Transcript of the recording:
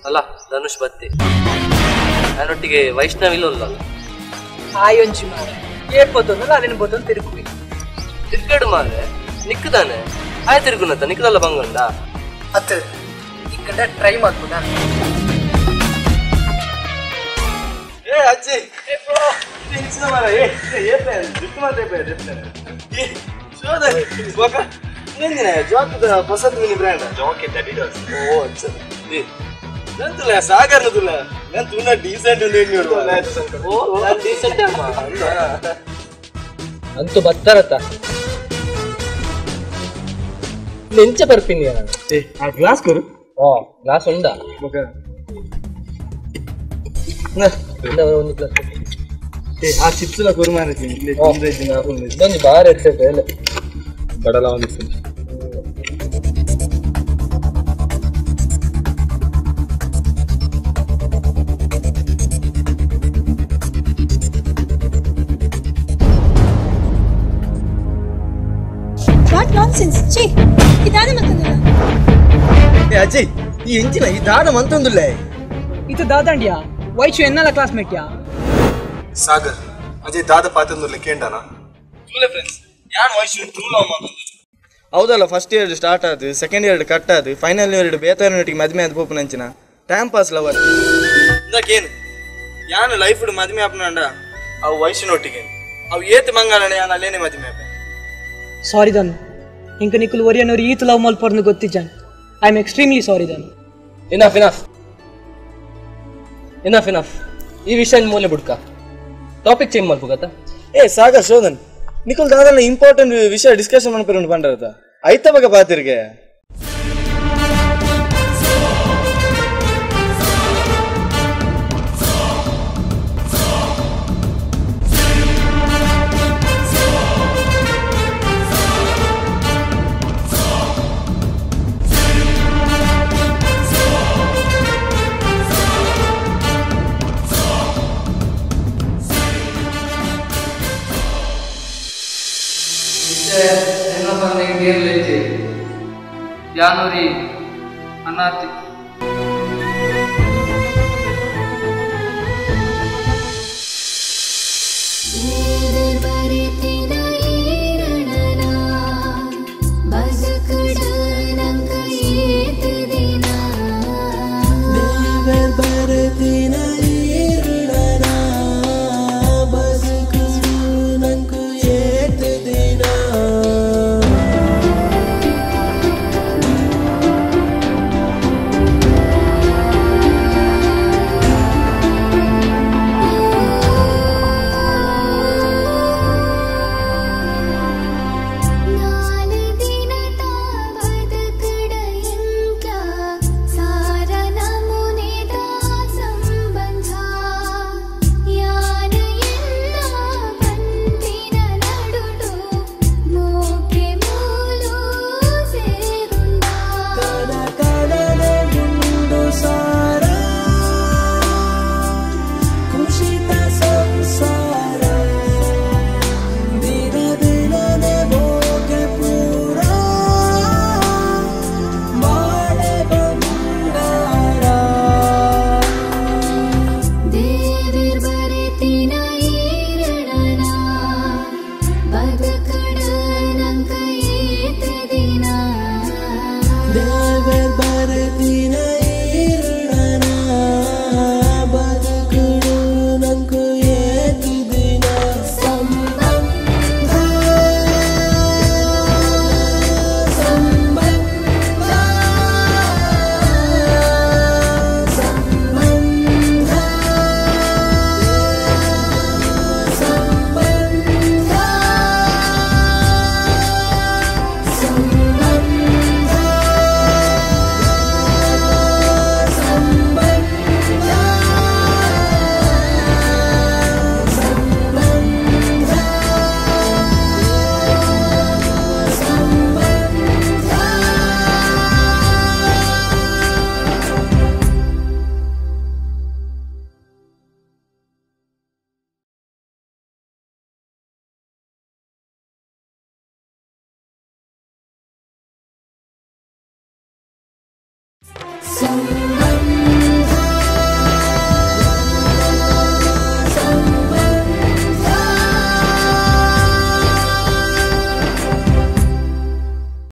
ಅಲ್ಲ ಧನುಷ್ ಬತ್ತಿ ನನ್ನೊಟ್ಟಿಗೆ ವೈಷ್ಣವಿಲ್ಲ ಅಲ್ಲ ಆಯೊಂಜಿ ಮಾರೆ ಏಪೊತ್ತೊಂದಲ್ಲ ಅದೇನು ಬೊತ್ತೊಂದು ತಿರುಗುವಿ ತಿರ್ಗಡು ಮಾರೆ ನಿಕ್ಕದಾನೆ ಆಯ್ ತಿರುಗುನತ್ತ ನಿಕ್ಕದಲ್ಲ ಬಂಗಂಡ ಅತ್ತ ಇಕ್ಕಂಡ ಟ್ರೈ ಮಾಡ್ಬೋದ. ಏ ಅಜ್ಜಿ ಏ ಬ್ರೋ ಇದು ಮಾರ ಏ ಏಪೆ ಜಿಟ್ ಮಾತೆ ಏಪೆ ಜಿಟ್ ಏ ಶೋದ ಬೋಕ ನಿಂದಿನ ಜಾಕದ ಹೊಸದು ಮಿನಿ ಬ್ರ್ಯಾಂಡ್ ಜಾಕೆಟ್ ಅಡಿಡಾಸ್. ಓ ಅಚ್ಚ ಏ ನಂತುಲ ಸಾಗರ್ ನದುಲ ನಾನು ತುನ ಡೀಸೆಂಟ್ ఉంది ಎನ್ನಿರು. ಓ ನಾನು ಡೀಸೆಂಟ್ ಅಮ್ಮ ಅಂತೂ ಬತ್ತಾರತ್ತ ನೆಂಚ ಬರ್ಪಿನಿ ನಾನು. ಏ ಆ ಗ್ಲಾಸ್ ಕೊರು. ಓ ಗ್ಲಾಸ್ ಉಂಡಾ? ಓಕೆ ಒಂದು ಗ್ಲಾಸ್. ಏ ಆ ಚಿಪ್ಸ್ ಲ ಕೊರು ಮಾರತಿ ಇಲ್ಲಿ ತಿಂದ್ರೆ ದಿನ ಆಪುಂಡು ಇದೊಂದು ಬಾರ್ ಎಡ್ಸೆಟ್ ಎಲ್ಲ ಬಡಲ ಒಂದು. What nonsense! ಛೀ, ಈ ದಾದ ಮತ್ತೊಂದಿಲ್ಲ. ಏ ಅಜಯ್ ಈ ಎಂಚಿನ ಈ ದಾದ ಮಂತೊಂದುಲ್ಲ. ಇದು ದಾದಾಂಡ್ಯಾ ವೈಶು ಎನ್ನಲ ಕ್ಲಾಸ್ಮೇಟ್ ಯಾ ಸಾಗರ್ ಅಜಯ್ ದಾದ ಪಾತೊಂದುಲ್ಲ ಕೇಂಡನ ತೂಲೆ ಫ್ರೆಂಡ್ಸ್ ಯಾನ್ ವೈಶು ಟ್ರೂ ಲವ್ ಮಾತೊಂದು. ಹೌದಲ್ಲ first year start ಆದು second year cut ಆದು ಫೈನಲ್ ಇಯರ್ ಬೇತಾರನೊಟ್ಟಿಗೆ ಮದುವೆ ಆದ ಪೋಪುನಂಚಿನ time pass lover ಇಂದಕೇನು ಯಾನು ಲೈಫ್ ಮದುವೆ ಆಪನಂಡ ಅವು ವೈಶುನೊಟ್ಟಿಗೆ ಅವು ಏತ್ ಮಂಗಾಲಣ ಯಾನ್ ಅಲ್ಲೇನೆ ಮದುವೆ ಆಪೆ. ಸಾರಿ ಧನು ಇಂಕ ನಿಕ್ಕುಲು ಒರಿಯನವರು ಈತ love ಮಲ್ಪರ್ನು ಗೊತ್ತಿಜ್ಜಾನ್. I am extremely sorry Dhanu. Enough enough enough enough ಈ ವಿಷಯ ಮೂಲೆ ಬುಡ್ಕ ಟಾಪಿಕ್ ಚೇಂಜ್ ಮಲ್ಪುಗತ್ತ. ಏ ಸಾಗರ್ ಶೋಧನ್ ನಿಕುಲ್ ದಾದಲ್ಲ ಇಂಪಾರ್ಟೆಂಟ್ ವಿಷಯ ಡಿಸ್ಕಷನ್ ಮನ್ಪೆರುಂಡು ಪಂಡರತ ಐತ ಬಗ ಪಾತಿರ್ಗೆ. ಯಾನೂರಿ ಅನಾಥಿ Thank you. ಸಂಗ.